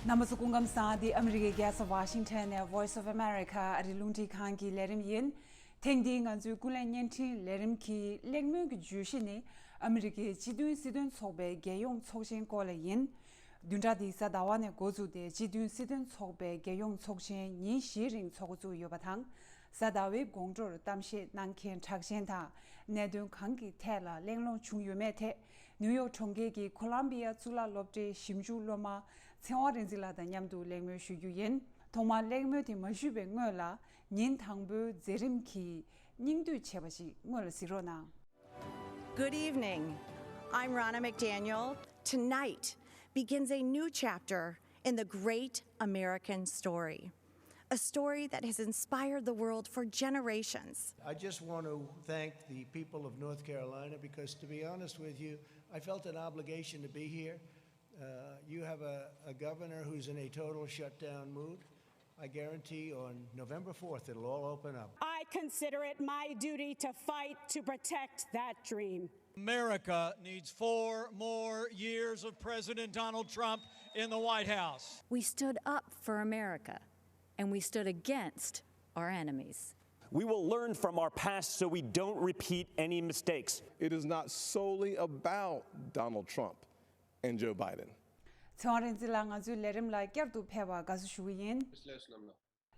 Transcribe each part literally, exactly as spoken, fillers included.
རྣམ་པ་ཚོ་སྐུ་ཁམས་བཟང་། འདི་ཨ་མི་རི་ཀའི་རྒྱལ་ས་ཝ་ཤིང་ཊོན་ནས་Voice of America ཨ་རིའི་རླུང་འཕྲིན་ཁང་གི་ལས་རིམ་ཡིན། ཐེངས་འདིའི་ང་ཚོའི་ཀུན་གླེང་བརྙན་འཕྲིན་ལས་རིམ་གྱི་གླེང་མོལ་གྱི་བརྗོད་གཞི་ནི། ཨ་མི་རི་ཀའི་སྤྱི་མཐུན་སྲིད་དོན་ཚོགས་པའི་རྒྱལ་ཡོངས་ཚོགས་ཆེན་སྐོར་ལ་ཡིན། བདུན་ཕྲག་འདིའི་གཟའ་ཟླ་བ་ནས་འགོ་བཙུགས་ཏེ་སྤྱི་མཐུན་སྲིད་དོན་ཚོགས་པའི་རྒྱལ་ཡོངས་ཚོགས་ཆེན་ཉིན་བཞིའི་རིང་འཚོགས་འགོ་བཙུགས་ཡོད་པ་དང་། གཟའ་ཟླ་བའི་དགོང་དྲོར་གཏམ་བཤད་གནང་མཁན་གྲགས་ཅན་དང་གནད་དོན་གང་གི་ཐད་ལ་གླེང་སློང་བྱུང་ཡོད་མེད་ཐད། ནིའུ་ཡོག་གྲོང་ཁྱེར་གྱི་ཁོ་ལམ་བི་ཡ་གཙུག་ལག་སློབ་གྲྭའི་ཞིབ་འཇུག་སློབ་མ་ཚེ་དབང་རིག་འཛིན་ལགས་དང་མཉམ་དུ་གླེང་མོལ་ཞུ་རྒྱུ་ཡིན། ཐོག་མར་གླེང་མོལ་དེ་མ་ཞུས་པའི་སྔོན་ལ། ཉིན་དང་པོའི་མཛད་རིམ་གྱི་སྙིང་བསྡུས་བྱས་པ་ཞིག་སྔོན་ལ་གཟིགས་རོགས་གནང་། Good evening. I'm Ronna McDaniel. Tonight begins a new chapter in the great American story, a story that has inspired the world for generations. I just want to thank the people of North Carolina because, to be honest with you, I felt an obligation to be here. Uh, you have a, a governor who's in a total shutdown mood. I guarantee on November fourth it'll all open up. I consider it my duty to fight to protect that dream. America needs four more years of President Donald Trump in the White House. We stood up for America, and we stood against our enemies. We will learn from our past so we don't repeat any mistakes. It is not solely about Donald Trump and Joe Biden. ཚེ་དབང་རིག་འཛིན་ལགས་ང་ཚོའི་ལས་རིམ་ལ་བསྐྱར་དུ་ཕེབས་པར་དགའ་བསུ་ཞུ་གི་ཡིན། ལགས་སོ་རྣམ་ལགས།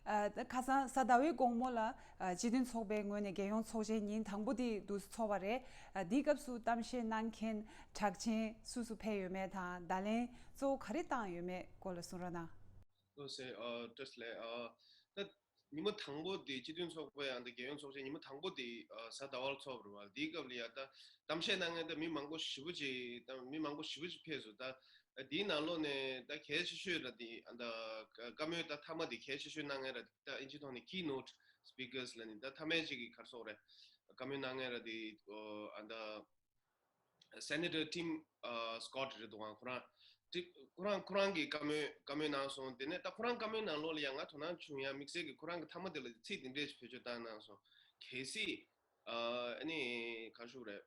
ཨ། ད་ཁ་སང་གཟའ་ཟླ་བའི་དགོང་མོ་ལ་ཨ། སྤྱི་མཐུན་ཚོགས་པའི་ངོས་ནས་རྒྱལ་ཡོངས་ཚོགས་ཆེན་ཉིན་དང་པོ་དེ་འདུག་སེ་ཚོགས་པ་རེད། ཨ། འདིའི་སྐབས་སུ་གཏམ་བཤད་གནང་མཁན་གྲགས་ཅན་སུ་སུ་ཕེབས་ཡོད་མེད་དང་། བརྡ་ལན་གཙོ་བོ་ག་རེ་བཏང་ཡོད་མེད་སྐོར་ལ་གསུང་རོགས་གནང་། ལགས་སོ། ཨ། བཀྲ་ཤིས་བདེ་ལེགས། ཨ། ད་ཉིན་མོ་དང་པོ་དེ་སྤྱི་མཐུན་ཚོགས་པའི་ཨ་ད་རྒྱལ་ཡོངས་ཚོགས་ཆེན་ཉིན་མོ་དང་པོ་དེ་ཨ་གཟའ་ཟླ་བ་ལ་ཚོགས་པ་རེད་བ། དེའི་སྐབས་ལ་ཡ་ད་གཏམ་བཤད་གནང་མཁན་ད་མི་མང་པོ་ཞེ་པོ་ཅིག་ད་མི་མང་པོ་ཞེ་པོ་ཅིག་ཕེབས་སོང་། ད་དེའི་ནང་ལོགས་ནས་ད་གལ་ཆེ་ཤོས་ར་དེ་ཨ་ད་བཀའ་མོལ་ད་མཐའ་མ་དེ་གལ་ཆེ་ཤོས་གནང་མཁན་ར་དེ་ད་ཨིན་ཇི་ཐོག་ནས་keynote speakers ལབ་ནི་ད་མཐའ་མའི་ཅིག་གི་ག་རེ་ཟེར་དགོས་རེད། བཀའ་མོལ་གནང་མཁན་ར་དེ་ཨ་ད། Senator Tim Scott རེད་འདུག་ག་ཁོ་རང་ཁོ་རང་ཁོ་རང་གིས་བཀའ་མོལ་བཀའ་མོལ་གནང་སོང་། དེ་ནས་ད་ཁོ་རང་བཀའ་མོལ་ནང་ལོགས་ལ་ཡང་ང་དོ་སྣང་བྱུང་ཡ་དམིགས་བསལ་གྱི་ཁོ་རང་གི་མཐའ་མ་དེ་ལ་ཚིག་འདི་འདྲས་ཞིག་བེད་སྤྱོད་བཏང་གནང་སོང་། གལ་སྲིད་ཨ་ནི་ག་ཞུ་རེད།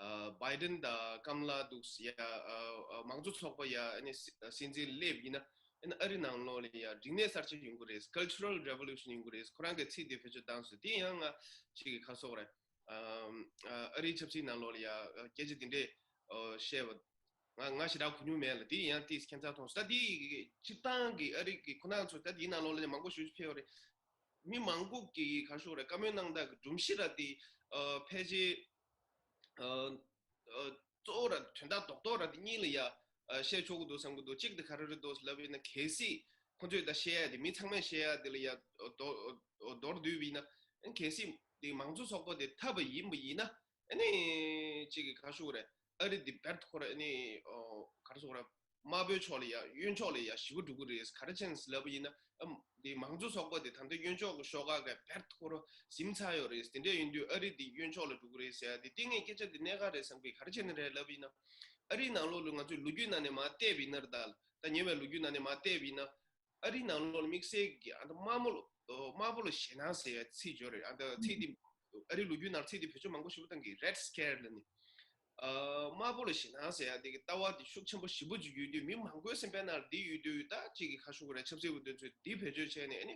ཨ་Biden དང་ཀམ་ལ་འདུག་ཡ་ཨ་མང་གཙོ་ཚོགས་པ་ཡ་ཨ་ནི་སྲིད་འཛིན་སླེབས་ཡིན་ན་ཨ་ནི་ཨ་རི་ནང་ལོགས་ལ་ཡ་རིག་གནས་གསར་བརྗེ་ཡོང་གི་རེད། Cultural Revolution ཡོང་གི་རེད། ཁོ་རང་གི་ཚིག་དེ་བེད་སྤྱོད་བཏང་སོང་། དེ་ཡང་ང་ཅིག་གི་ག་ཞུ་རེད། ཨ་ཨ་རིའི་ཆབ་སྲིད་ནང་ལོགས་ལ་ཡ་སྐད་ཆ་འདི་འདྲས་བཤད་པ་ང་ང་ཞེ་དྲག་གོ་མྱོང་མེད་ལ། དེ་ཡང་ཏིས་ཁྱད་མཚར་མཐོང་སོང་། ད་དེ་སྤྱིར་བཏང་གི་ཨ་རི་གི་ཁོ་རང་ཚོ་ད་དེའི་ནང་ལོགས་ལ་ནས་མང་པོ་ཞེ་པོ་ཕེབས་པ་རེད། མི་མང་པོ་གི་ག་ཞུ་རེད། བཀའ་མོལ་གནང་སྟངས་ཀྱི་སྒྲོམ་གཞི་ར་དེ་ཕལ་ཆེར་གཙོ་བོ་ར་དོན་དག་རྡོག་རྡོག་ར་དེ་གཉིས་ལ་ཡ་བཤད་ཆོག་གི་འདུག་བསམ་གི་འདུག་གཅིག་དེ་ག་རེ་རེད་འདུག་ལབ་ཡིན་ན། གལ་སྲིད་ཁོ་ཚོས་ད་བཤད་ཡ་དེ་མི་ཚང་མས་བཤད་ཡ་དེ་ལ་ཡ་མདོར་བསྡུས་པ་ཡིན་ན། གལ་སྲིད་དེ་མང་གཙོ་ཚོགས་པ་དེ་འཐབ་པ་ཡིན་པ་ཡིན་ན། ཨ་ནི་ཅིག་གི་ག་ཞུ་རེད། ཨ་རི་འདི་བེར་ཐོ་རེད། ཨ་ནི་ག་རེ་ཟེར་དགོས་རེད། དམར་པོའི་ཕྱོགས་ལ་ཡ་གཡོན་ཕྱོགས་ལ་ཡ་ཞེ་པོ་འགྲོ་གི་རེད། ག་རེ་བྱས་ནས་ལབ་པ་ཡིན་ན། ཨ་འདི་མང་གཙོ་ཚོགས་པ་དེ་ད་ལྟ་གཡོན་ཕྱོགས་ཀྱི་ཤོག་ཁག་གི་བེར་ཐོ་རེ་ཟིན་ཚར་ཡོད་རེད། དེ་འདྲས་ཡིན་དུས་ཨ་རི་འདི་གཡོན་ཕྱོགས་ལ་འགྲོ་གི་རེད་ཟེར་ཡ་དེ་ཏིང་ངེ་སྐད་ཆ་འདི་གནད་འགག་རེད་བསམ་གི། ག་རེ་བྱས་ནས་རེད་ལབ་པ་ཡིན་ན། ཨ་རིའི་ནང་ལོགས་ལ་ང་ཚོས་ལོ་རྒྱུས་ནང་ནས་མར་བལྟས་པ་ཡིན་ན་རེད། ད་ད་ཉེ་བའི་ལོ་རྒྱུས་ནང་ནས་མར་བལྟས་པ་ཡིན་ན། ཨ་རིའི་ནང་ལོགས་ལ་དམིགས་བསལ་གྱི་ཨ་ད་དམར་མོ་ལ་དམར་པོ་ལ་ཞེད་སྣང་ཟེར་ཡ་ཚིག་ཡོད་རེད། ཨ་ད་ཚིག་འདི་ཨ་རིའི་ལོ་རྒྱུས་ནང་ཚིག་འདི་བེད་སྤྱོད་མང་པོ་ཞེ་པོ་བཏང་གི། Red Scare ལབ་ནི། ཨ་དམར་པོ་ལ་ཞེད་སྣང་ཟེར་ཡ་འདི་གི་ལྟ་བ་འདི་ཤུགས་ཆེན་པོ་ཞེ་པོ་ཅིག་ཡོད་དུས། མི་མང་པོའི་སེམས་པའི་ནང་ལ་འདི་ཡོད་དུས། ད་ཅིག་གི་ག་ཞུ་དགོས་རེད། ཆབ་སྲིད་པ་དེ་ཚོས་འདི་བེད་སྤྱོད་བྱས་ནས་ཨ་ནི་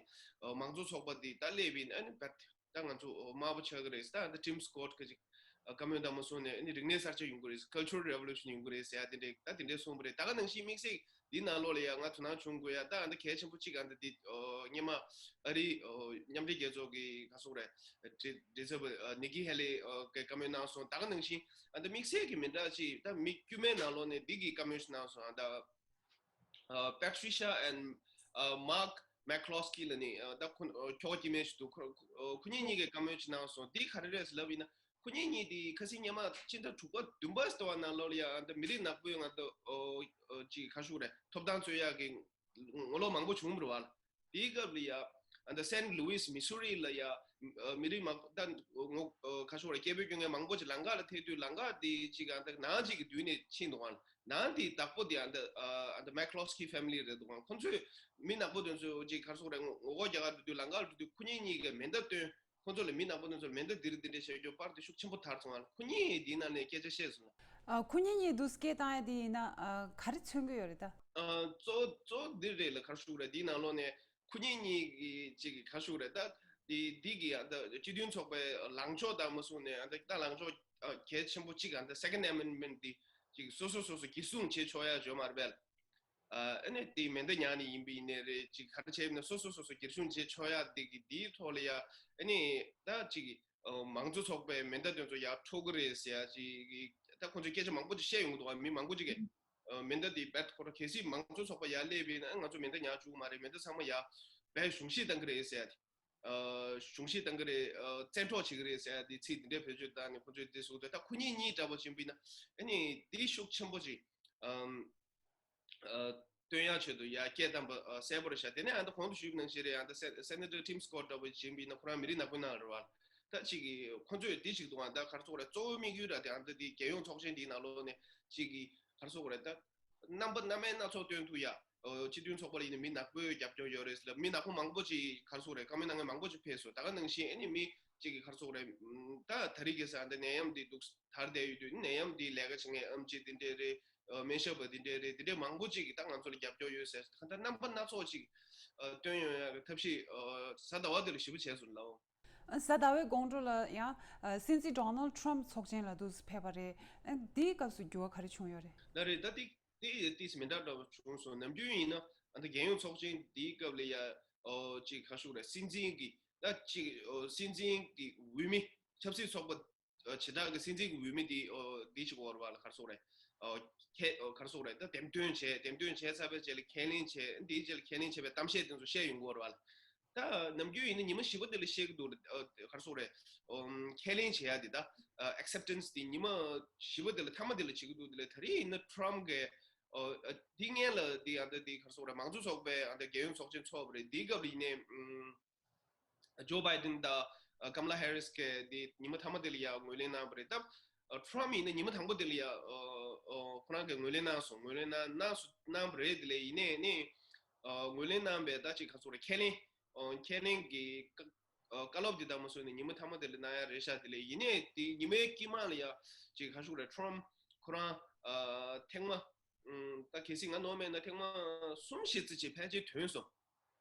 མང་གཙོ་ཚོགས་པ་འདི་ད་སླེབས་ཡིན། ཨ་ནི་བེར་ད་ང་ཚོ་དམར་པོ་ཆགས་ཀྱི་རེད། ད་ད་Tim Scott གི་ཅིག་བཀའ་མོལ་དང་མ་སོང་ནས་ཨ་ནི་རིག་གནས་གསར་བརྗེ་ཡོང་གི་རེད། Cultural Revolution ཡོང་གི་རེད་ཟེར་ཡ་དེ་འདྲས་ད་དེ་འདྲས་གསུངས་པ་རེད། ད་ག་ནང་བཞིན་དམིགས་བསལ་འདི་ནང་ལོགས་ལ་ཡ་ང་དོ་སྣང་བྱུང་དགོས་ཡ། ད་ཨ་ད་གལ་ཆེན་པོ་གཅིག་ཨ་ད་འདི་སྔོན་མ་ཨ་རིའི་མཉམ་འབྲེལ་རྒྱལ་ཚོགས་ཀྱི་ག་ཟེར་དགོས་རེད། འབྲེལ་འབྲེལ་ཚབ་པ་ནི་ཀི་ཧེ་ལི་གི་བཀའ་མོལ་གནང་སོང་། ད་ག་ནང་བཞིན་ཨ་ད་དམིགས་བསལ་གྱི་མི་འདྲ་ཅིག་ད་མི་དཀྱུས་མའི་ནང་ལོགས་ནས་འདི་གི་བཀའ་མོལ་ཞིག་གནང་སོང་། ཨ་ད་Patricia and Mark McCloskey ལ་ནི་ད་ཁོ་ཁྱོ་ག་སྐྱེ་དམན་ཞིག་འདུག་ཁོ་ཁོ་གཉིས་གཉིས་ཀས་བཀའ་མོལ་ཅིག་གནང་སོང་། འདི་ག་རེ་རེད་ལབ་ཡིན་ན། ཁོ་གཉིས་གཉིས་དེ་ཁ་སང་སྔོན་མ་ཕྱི་ཟླ་དྲུག་པ་བདུན་པ་ཟེར་བ་ནང་ལོགས་ལ་ཡ་ཨ་ད་མི་རིགས་ནག་པོའི་ང་ད་ཅིག་ག་ཞུ་རེད། ཐོབ་ཐང་རྩོད་ཡག་གི་ངོ་ལོག་མང་པོ་བྱུང་བ་རེད་བ། དེའི་སྐབས་ལ་ཡ་ཨ་ད་Saint Louis Missouri ལ་ཡ་མི་རིགས་མང་པོ་ད་ངོ་ག་ཞུ་རེད། སྐད་འབོད་སྐྱོན་མཁན་མང་པོ་ཅིག་ལམ་ཁ་ལ་ཐེག་དུས། ལམ་ཁ་དེ་ཅིག་ཨ་ད་ནང་ཅིག་གི་མདུན་ནས་ཕྱིན་འདུག་ག་ནང་དེའི་བདག་པོ་དེ་ཨ་ད་ཨ་ད་McCloskey family རེད་འདུག་ག་ཁོ་ཚོས་མི་ནག་པོ་དེ་ཚོ་ཅིག་ག་ཞུ་རེད། ངོ་ངོ་རྒོལ་རྒྱག་ག་འགྲོ་དུས་ལམ་ཁ་ལ་འགྲོ་དུས་ཁོ་གཉིས་གཉིས་ཀས་མེ་མདའ་བཏོན། ཁོ་ཚོ་ལ་མི་ནག་པོ་དེ་ཚོ་ལ་མེ་མདའ་ལྡིར་འདི་འདྲས་བྱས་རྒྱུ་པར་དེ་ཤུགས་ཆེན་པོ་དར་སོང་བ། ཁོ་གཉིས་དེའི་ནང་ནས་སྐད་ཆ་བཤད་སོང་ ཨ། ཁོ་གཉིས་གཉིས་འདུག་སྐད་བཏང་ཡ་དེ་ཡིན་ན། ཨ། ག་རེ་མཚོན་གྱི་ཡོད་རེད་ད། ཨ། གཙོ་གཙོ་འདི་རེད་ལ། ག་རེ་ཞུ་དགོས་རེད། འདིའི་ནང་ལོགས་ནས་ཁོ་གཉིས་གཉིས་ཀྱི་ཅིག་གི་ག་རེ་ཞུ་དགོས་རེད་ད། འདི་འདི་གི་ཨ་ད་སྤྱི་མཐུན་ཚོགས་པའི་ལངས་ཕྱོགས་དང་མ་སོང་ནས། ཨ་ད་ད་ལངས་ཕྱོགས་ཨ་གལ་ཆེན་པོ་གཅིག་ཨ་ད་Second Amendment འདི་ཅིག་སོ་སོ་སོ་སོ་གྱིས་སྲུང་བྱེད་ཆོག་ཡ་ཡོད་མ་རེད་པས། ཨ་ཨ་ནི་དེ་མེ་མདའ་ཉར་ནས་ཡིན་པ་ཡིན་ནའི་རེད། ཅིག་ག་རེ་བྱས་ཡིན་ན་སོ་སོ་སོ་སོ་གྱིས་སྲུང་བྱེད་ཆོག་ཡ་དེ་གི་དེའི་ཐོག་ལ་ཡ། ཨ་ནི་ད་ཅིག་ཨ་མང་གཙོ་ཚོགས་པའི་མེ་མདའ་དེ་ཚོ་ཡར་འཕྲོག་གི་རེད་ཟེར་ཡ་ཅིག་ད་ཁོང་ཚོས་སྐད་ཆ་མང་པོ་ཅིག་བཤད་ཡོང་གི་འདུག་བ། མི་མང་པོ་ཅིག་གིས་ཨ་མེ་མདའ་དེ་རྦད་ཁོ་རང་གལ་སྲིད་མང་གཙོ་ཚོགས་པ་ཡར་སླེབས་པ་ཡིན་ན་ང་ཚོ་མེ་མདའ་ཉར་བཅུག་གི་མ་རེད། མེ་མདའ་ཚང་མ་ཡར་རྦད་གཞུང་བཞེས་བཏང་གི་རེད་ཟེར་ཡ་དེ། ཨ་གཞུང་བཞེས་བཏང་གི་རེད། ཨ་བཙན་འཕྲོག་བྱེད་ཀྱི་རེད་ཟེར་ཡ་དེ་ཚིག་དེ་འདྲའི་བེད་སྤྱོད་བཏང་ནས་ཁོ་ཚོས་དེ་ཟུག་དེ། ད་ཁོ་གཉིས་གཉིས་འདྲ་པོ་ཕྱིན་པ་ཡིན་ན་ཨ་ནི་དེ་ཤུགས་ཆེན་པོ་ཅིག་ཨམ་ཨ་སྟོན་ཡ་ཆེད་དུ་ཡ་སྐད་བཏང་པ་ཨ་གསལ་པོ་རེད་ཤག་དེ་ནས་ཨ་ད་གོང་དུ་ཞུས་པ་ནང་བཞིན་རེད། ཨ་ད་སེ་སེ་ནེ་ཊར་ཊིམ་སི་ཀོཊ་འདྲ་པོ་ཕྱིན་པ་ཡིན་ན་ཁོ་རང་མི་རིགས་ནག་པོའི་ནང་ལ་རེད་བ། ད་ཅིག་གིས་ཁོ་ཚོས་དེ་ཅིག་འདུག་ཨ་ད་ག་རེ་ཟེར་དགོས་རེད། གཙོ་བོ་དམིགས་ཡུལ་ར་དེ་ཨ་ད་དེ་རྒྱལ་ཡོངས་ཚོགས་ཆེན་དེའི་ནང་ལོགས་ནས་ཅིག་གིས་ག་རེ་ཟེར་དགོས་རེད། ད་རྣམ་པ་སྣ་མིན་སྣ་ཚོགས་སྟོན་ཐུབ་ཡ། ཨོ་སྤྱི་མཐུན་ཚོགས་པ་ལ་ཡིན་ན་མི་ནག་པོའི་རྒྱབ་སྐྱོར་ཡོད་རེད་ཟེར་ལབ། མི་ནག་པོ་མང་པོ་ཅིག་ག་རེ་ཟེར་དགོས་རེད། བཀའ་མོལ་གནང་མཁན་མང་པོ་ཅིག་ཕེབས་སོང་། ད་ག་ནང་བཞིན་ཨ་ནི་མི་ཅིག་གིས་ག་རེ་ཟེར་དགོས་རེད། ཨམ་ད་ད་རེས་ཀྱི་ས་འདི་ནད་ཡམས་འདི་འདུག་དར་བསྡད་ཡོད་དུས་ནད་ཡམས་འདི་ལས་ཀ་བྱེད་མཁན་ཨེམ་ཆི་འདི་འདྲས་རེད། ཨོ་སྨན་ཞབས་པ་འདི་འདྲས་རེད། འདི་འདྲས་མང་པོ་ཅིག་གིས་ད་ང་ཚོ་ལ་རྒྱབ་སྐྱོར་ཡོད་ཟེར། ད་ལྟ་རྣམ་པ་སྣ་ཚོགས་ཅིག་ཨ་སྟོན་ཡོང་ཡག་གི་ཐབས་ཤེས་ཨ་གཟའ་ཟླ་བ་འདི་ལ་ཞེ་པོ་བྱས་སོང་ལགས། གཟའ་ཟླ་བའི་དགོང་དྲོ་ལ་ཡང་ཨ་སྲིད་འཛིན་ཌོ་ནལ་ཌི་ཊརམ་ཕི་ཚོགས་ཆེན་ལ་འདུག་ཕེབས་པ་རེད། ཨ་འདིའི་སྐབས་སུ་འགྱུར་བ་ག་རེ་བྱུང་ཡོད་རེད། ལགས་རེད། ད་ཏིག་ཏིག་ཏིག་མི་འདྲ་འདྲ་བ་བྱུང་སོང་། ནམ་རྒྱུན་ཡིན་ན་ཨ་ད་རྒྱལ་ཡོངས་ཚོགས་ཆེན་འདིའི་སྐབས་ལ་ཡ་ཨོ་ཅིག་ག་རེ་ཟེར་དགོས་རེད། སྲིད་འཛིན་གྱི་ད་ཅིག་ཨོ་སྲིད་འཛིན་གྱི་འོས་མི་ཆབ་སྲིད་ཚོགས་པ་ཨ་བྱེ་བྲག་གི་སྲིད་འཛིན་གྱི་འོས་མི་དེ་ཨོ་དེ་ཅིག་འོར་བ་ལ་ག་རེ་ཟེར་དགོས་རེད། ཨོ་ཁས་ཨོ་ག་རེ་ཟེར་དགོས་རེད། ད་འདེམས་ཐོན་བྱས། འདེམས་ཐོན་བྱས་ཚར་བའི་རྗེས་ལ་ཁས་ལེན་བྱས། དེའི་རྗེས་ལ་ཁས་ལེན་བྱས་པའི་གཏམ་བཤད་དེ་ཚོ་བཤད་ཡོང་གི་འོར་བ་ལ། ད་ནམ་རྒྱུན་ཡིན་ན་ཉི་མ་བཞི་པ་དེ་ལ་བཤད་ཀྱི་འདུག་ཨོ་ག་རེ་ཟེར་དགོས་རེད། ཨོ་ཁས་ལེན་བྱེད་ཡ་དེ། ད་ཨེག་སེབ་ཊེན་སི་དེ་ཉི་མ་བཞི་པ་དེ་ལ་ཐ་མ་དེ་ལ་བྱེད་ཀྱི་འདུག་དེ་ལ་ད་རེས་ཡིན་ན་ཊརམ་ཕི་གིས་ཨོ་ཨ་དེ་སྔོན་ལ་དེ་ཨ་ད་དེ་ག་རེ་ཟེར་དགོས་རེད། མང་གཙོ་ཚོགས་པའི་ཨ་ད་རྒྱལ་ཡོངས་ཚོགས་ཆེན་ཚོགས་པ་རེད། དེའི་སྐབས་ལ་ཡིན་ནའི་ཨམ། ཇོ་བྷའི་ཌེན་དང་ཨ་ཀམ་ལ་ཧེ་རིས་ཀྱིས་དེ་ཉི་མ་ཐ་མ་དེ་ལ་ཡ་ངོས་ལེན་གནང་བ་རེད། ད་ཨ་ཊརམ་ཕི་ཡིན་ན་ཉི་མ་དང་པོ་དེ་ལ་ཡ་ཨ་ཨ་ཁོ་རང་གིས་ངོས་ལེན་གནང་སོང་། ངོས་ལེན་གནང་གནང་སོང་གནང་བ་རེད། དེ་ལས་ཡིན་ནའི་ནི་ཨ་ངོས་ལེན་གནང་བའི་ད་ཅིག་ག་རེ་ཟེར་དགོས་རེད། ཁས་ལེན་ཨ་ཁས་ལེན་གྱི་བཀའ་ཨ་བཀའ་སློབ་དེ་དང་མ་སོང་ནས་ཉི་མ་ཐ་མ་དེ་ལ་གནང་ཡ་རེད་ཤག་དེ་ལས་ཡིན་ནའི་དེ་ཉི་མའི་དཀྱིལ་མ་ལ་ཡ་ཅིག་ག་རེ་ཟེར་དགོས་རེད། ཊརམ་ཕི་ཁོ་རང་ཨ་ཐེངས་མ་ཨ་ད་གལ་སྲིད་ང་ནོར་མེད་ན་ཐེངས་མ་གསུམ་བཞི་ཙམ་ཅིག་ཕལ་ཆེར་ཐོན་སོང་།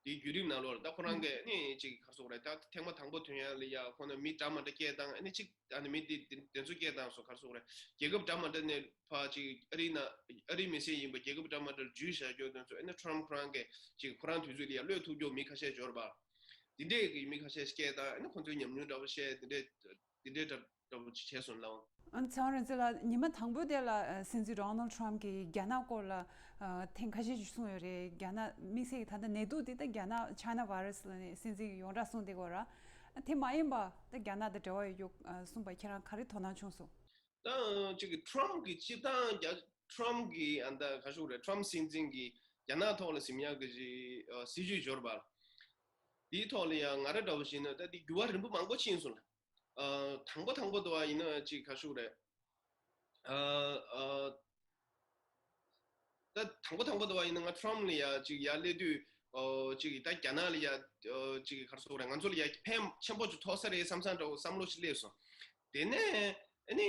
དེའི་བརྒྱུད་རིམ་ནང་ལོགས་ལ་ད་ཁོ་རང་གིས་ནི་ཅིག་ག་རེ་ཟེར་དགོས་རེད། ད་ཐེངས་མ་དང་པོ་ཐོན་ཡ་ལ་ཡ་ཁོ་ན་མི་འདྲ་མི་འདྲ་སྐད་བཏང་། ཨ་ནི་ཅིག་ཨ་ནི་མི་དེ་དེ་དེ་ཚོ་སྐད་བཏང་སོང་། ག་རེ་ཟེར་དགོས་རེད། རྒྱལ་ཁབ་འདྲ་མི་འདྲ་ནས་ཕར་ཅིག་ཨ་རིའི་ནང་ཨ་རིའི་མི་སེར་ཡིན་པ་རྒྱལ་ཁབ་འདྲ་མི་འདྲ་ལ་འཇུས་བཞག་རྒྱུ་དེ་ཚོ། ཨ་ནི་ཊརམ་ཕི་ཁོ་རང་གིས་ཅིག་ཁོ་རང་དུས་ཚོད་ལ་ཡ་གློད་ཐུབ་རྒྱུ་མི་ཁ་ཤས་འབྱོར་བ། དེ་འདྲས་ཀྱི་མི་ཁ་ཤས་སྐད་བཏང་། ཨ་ནི་ཁོ་ཚོའི་ཉམས་མྱོང་འདྲ་པོ་བཤད། དེ་འདྲས་དེ་འདྲས་འདྲ་འདྲ་པོ་ཅིག་བྱས་སོང་ལགས། ཨ་ཚེ་དབང་རིག་འཛིན་ལགས། ཉི་མ་དང་པོ་དེ་ལ་ཨ་སྲིད་འཛིན་ཌོ་ནལ་ཌི་ཊརམ་ཕི་གིས་རྒྱ་ནག་སྐོར་ལ་ཨ་ཐེངས་ཁ་ཤས་ཤིག་གསུངས་ཡོད་རེད། རྒྱ་ནག་དམིགས་བསལ་གྱི་ད་ལྟ་ནད་དུག་འདི་ད་རྒྱ་ནག་ཆའི་ན་བྷའི་ར་སི་ལབ་ནས་སྲིད་འཛིན་གྱིས་ཡོངས་གྲགས་གསུངས་བསྡད་ཡོད་རེད། ཨ་དེ་མ་ཡིན་པ་ད་རྒྱ་ནག་དང་འབྲེལ་བ་ཡོད་རྒྱུ་ཨ་གསུངས་པ་ཁྱེད་རང་ག་རེ་དོ་སྣང་བྱུང་སོང་། ད་ཅིག་ཊརམ་ཕི་གི་སྤྱིར་བཏང་རྒྱ་ཊརམ་ཕི་གི་ཨ་ད་ག་རེ་ཟེར་དགོས་རེད། ཊརམ་ཕི་སྲིད་འཛིན་གྱི་རྒྱ་ནག་ཐོག་ལ་འཛིན་ཡག་གི་ཅིག་ཨ་སྲིད་ཇུས་འབྱོར་བ། དེའི་ཐོག་ལ་ཡང་ང་རང་འདྲ་པོ་ཞིག་ན་ད་དེ་འགྱུར་བ་རིམ་པ་མང་པོ་ཕྱིན་སོང་ལ། ཨ་དང་པོ་དང་པོ་དུ་བ་ཡིན་ན་ཅིག་ག་རེ་ཞུ་དགོས་རེད། ཨ་ཨ་ད་དང་པོ་དང་པོ་དུ་བ་ཡིན་ན་ང་ཊརམ་ཕི་ལ་ཡ་ཅིག་ཡར་སླེབས་དུས་ཨོ་ཅིག་ད་རྒྱ་ནག་ལ་ཡ་ཨོ་ཅིག་ག་རེ་ཟེར་དགོས་རེད། ང་ཚོ་ལ་ཡ་ཕན་ཆེན་པོ་ཅིག་ཐོགས་ས་རེད་བསམ་བསམ་འདྲ་བོ་བསམ་བློ་ཞིག་སླེབས་སོང་། དེ་ནས་ཨ་ནི་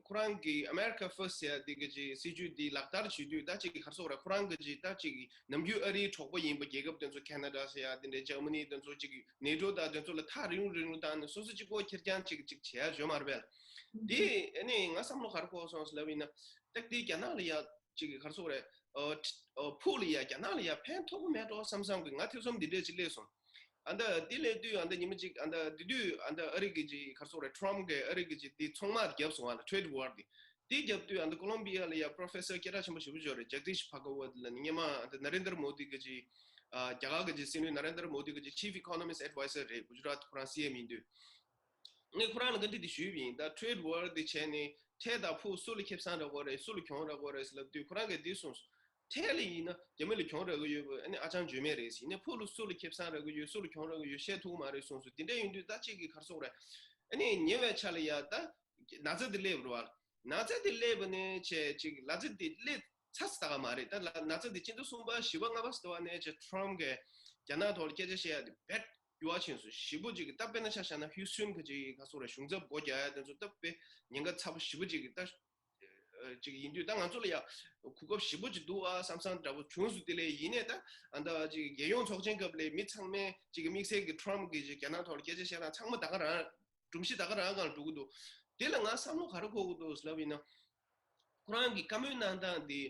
ཁོ་རང་གི་America First ཟེར་ཡ་དེ་གི་ཅིག་སྲིད་ཇུས་འདི་ལག་བསྟར་བྱེད་དུས་ད་ཅིག་ག་རེ་ཟེར་དགོས་རེད། ཁོ་རང་གི་ཅིག་ད་ཅིག་ནམ་རྒྱུན་ཨ་རིའི་གྲོགས་པོ་ཡིན་པ་རྒྱལ་ཁབ་དེ་ཚོ་ཁེ་ན་ཌ་ཟེར་ཡ་དེ་འདྲའི་འཇར་མ་ནི་དེ་ཚོ་ཅིག་ནེ་ཊོ་དང་དེ་ཚོ་ལ་ཐག་རིང་རིང་ལ་བཏང་ནས་སོ་སོ་གཅིག་པོ་ཁེར་རྐྱང་ཅིག་ཅིག་བྱེད་ཡ་ཡོད་མ་རེད་པས། དེ་ཨ་ནི་ང་བསམ་བློ་ག་རེ་འཁོར་སོང་ཟེར་ལབ་ཡིན་ན། ཏག་དེ་རྒྱ་ནག་ལ་ཡ་ཅིག་ག་རེ་ཟེར་དགོས་རེད། ཨོ་ཨོ་ཕུགས་ལ་ཡ་རྒྱ་ནག་ལ་ཡ་ཕན་ཐོགས་ཀྱི་མེད་འགྲོ་བསམ་བསམ་གི་ང་ཐེ་ཚོམ་འདི་འདྲས་ཅིག་སླེབས་སོང་། ཨ་ད་དེ་སླེབས་དུས་ཨ་ད་ཉི་མ་གཅིག་ཨ་ད་དེ་དུས་ཨ་ད་ཨ་རི་གི་ཅིག་ག་རེ་ཟེར་དགོས་རེད། ཊརམ་ཕི་གིས་ཨ་རི་གི་ཅིག་དེ་ཚོང་དམག་བརྒྱབ་སོང་བ་ལ། ཊེ་རེ་ཌི་ཝར་དེ། དེ་བརྒྱབ་དུས་ཨ་ད་ཀོ་ལོམ་བི་ཡ་ལ་ཡ་པོ་རོ་ཕེ་སར་སྐད་གྲགས་ཆེན་པོ་ཞེ་པོ་ཅིག་ཡོད་རེད། ཇག་དིཤ་བྷ་ག་ཝད་ལབ་ནས། སྔོན་མ་ཨ་ད་ན་རེན་དར་མོ་དི་གི་ཅིག་ཨ་རྒྱ་གར་གི་ཅིག་སྲིད་བློན་ན་རེན་དར་མོ་དི་གི་ཅིག་ཆིཕ་ཨི་ཀོ་ནོ་མིག་སི་ཨེཌ་ཝའི་ཛར་རེད། གུ་ཇི་རཱཏ་ཁོ་རང་སི་ཨེམ་ཡིན་དུས། ངས་ཁོ་རང་ལ་བཀའ་འདྲི་དེ་ཞུས་པ་ཡིན། ད་ཊེ་རེ་ཌི་ཝར་དེ་བྱས་ནས་ཁྲལ་དང་ཕུགས་སུ་ལ་ཁེ་བཟང་རག་གི་རེད། སུ་ལ་གྱོང་རག་གི་རེད་ཟེར་ལབ་དུས་ཁོ་རང་གིས་འདི་གསུངས་སོང་། ཁྲལ་ལ་ཡིན་ན་རྒྱ་མི་ལ་གྱོང་རག་གི་ཡོད་པ་ཨ་ནི་ཨ་ཅང་བརྗོད་མེད་རེད་ཟེར། ཡིན་ནའི་ཕུགས་ལ་སུ་ལ་ཁེ་བཟང་རག་གི་ཡོད། སུ་ལ་གྱོང་རག་གི་ཡོད་བཤད་ཐུབ་ཀྱི་མ་རེད་གསུངས་སོང་། དེ་འདྲ་ཡིན་དུས་ད་གཅིག་གིས་ག་རེ་ཟེར་དགོས་རེད། ཨ་ནི་ཉེ་བའི་ཆར་ལ་ཡ་ད་ན་ཚ་དེ་སླེབས་རེད་བ། ན་ཚ་དེ་སླེབས་པ་ནས་བྱས་ཅིག་ན་ཚ་དེ་སླེབས་ཚར་ཙམ་ད་ག་མ་རེད། ད་ལ་ན་ཚ་དེ་སྤྱི་ཟླ་གསུམ་པ་བཞི་པ་ལྔ་པ་ཙམ་ད་བ་ནས་བྱས་ཊརམ་ཕི་གིས་རྒྱ་ནག་ཐོག་ལ་སྐད་ཆ་བཤད་ཡ་དེ་རྦད་འགྱུར་བ་ཕྱིན་སོང་། ཞེ་པོ་ཅིག་གི་ད་དཔེར་ན་ཆ་བཞག་ན་ཧུའུ་སུན་གི་ཅིག་ག་རེ་ཟེར་དགོས་རེད། གཞུང་ཚབ་སྒོ་རྒྱག་ཡ་དེ་ཚོ་ད་དཔེ་ཉེན་ཁ་ཚ་པོ་ཞེ་པོ་ཅིག་གི་ད་ ཅིག་ཡིན་དུས་ད་ང་ཚོ་ལ་ཡ་གོ་སྐབས་ཞེ་པོ་ཅིག་འདུག་ཨ་བསམ་བསམ་འདྲ་པོ་བྱུང་སོང་། དེ་ལས་ཡིན་ནའི་ད་ཨ་ད་ཅིག་རྒྱལ་ཡོངས་ཚོགས་ཆེན་སྐབས་ལ་མི་ཚང་མས་ཅིག་དམིགས་བསལ་གྱི་ཁྲོམ་གྱི་ཅིག་རྒྱ་ནག་ཐོག་ལ་སྐད་ཆ་བཤད་སྟངས་ཚང་མ་ད་ག་རང་སྒྲོམ་གཞི་ད་ག་རང་སྒང་ལ་འགྲོ་གི་འདུག་དེ་ལ་ང་བསམ་བློ་ག་རེ་འཁོར་གི་འདུག་ལབ་ཡིན་ན། ཁོ་རང་གི་བཀའ་མོལ་གནང་སྟངས་འདི་